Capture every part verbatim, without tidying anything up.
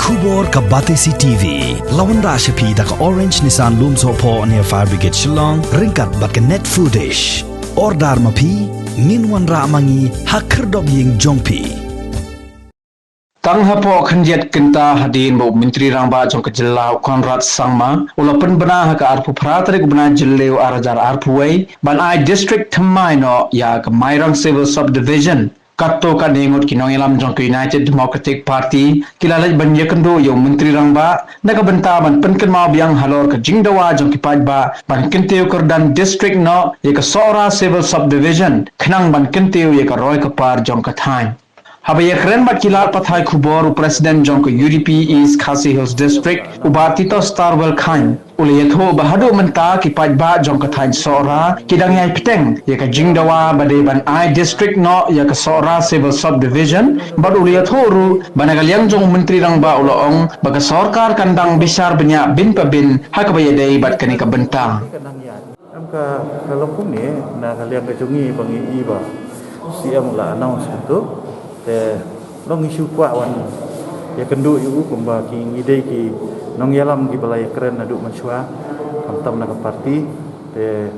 Khubor ka Batesi T V la wanrah sha phi da ka Orange Nissan Lumsohphoh near Fire Brigade Shillong ryngkat bad ka Net Foodish. Order ma phi, ngin wanrah ma ngi ha khyrdop ïing jong phi. Tang hapoh khyndiat kynta hadien ba u Myntri Rangbah jong ka jylla u Conrad Sangma u la pynbna ha ka arphew phra tarik u bnai Jylliew ar hajar arphew wei ban ai district thymmai noh ïa ka Mairang Civil Subdivision. Katto katne ngut ki nongïalam jong ka United Democratic Party ki la leit ban ïakynduh ïa u Myntri Rangbah na ka bynta ban pynkynmaw biang halor ka jingdawa jong ki paidbah ban kyntiew kyrdan district noh ïa ka Sohra Civil Subdivision khnang ban kyntiew ïa ka roi ka par jong ka thaiñ. Haba ïakren bad ki lad pathai khubor u President jong ka U D P East Khasi Hills District u Bah Titosstarwell Chyne u la ïathuh ba haduh mynta ki paidbah jong ka thaiñ Sohra ki dang ïai bteng ïa ka jingdawa ba dei ban ai district noh ïa ka Sohra Civil Subdivision bad u la ïathuh ruh ba na ka liang jong u Myntri Rangbah u la ong ba ka sorkar kan dang bishar bniah bin pa bin ha kaba ïadei bad kane ka bynta. Em ka, ka long kumne, na ka liang ka jong ngi ba ngi i ba C M la announce kumto. Te long ngi shu kwah wan ïakynduh ïa u kumba ki ngi dei ki nongïalam kiba la ïakren naduh mynshuwa, khamtam na ka party. Te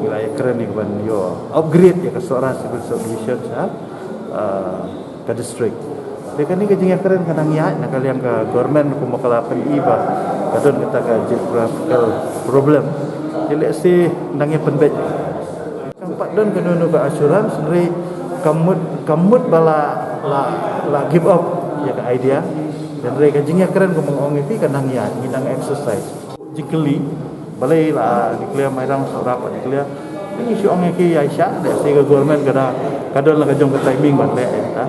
ngi la ïakren ïa ka ban ïoh upgrade ïa ka Sohra Civil Subdivision sha, ah, ka district. Te kane ka jingïakren ka nang ïaid na ka liang ka government kumba ka la pyni ba ka don kata ka geographical problem. Te lehse nang ïa pynbeit. Kam pat don kano kano ka assurance, hynrei kam mut, kam mut ba la, la, la give up ïa ka idea. Hynrei ka jingïakren kumba nga ong ïa phi ka nang ïaid, ngi nang exercise. Jingkylli, balei la declare Mairang, Sohra pat declare. Ngi shu ong ïa ki ïa sha, lehse ka government ka da, ka don la ka jong ka timing ban leh ïa kata.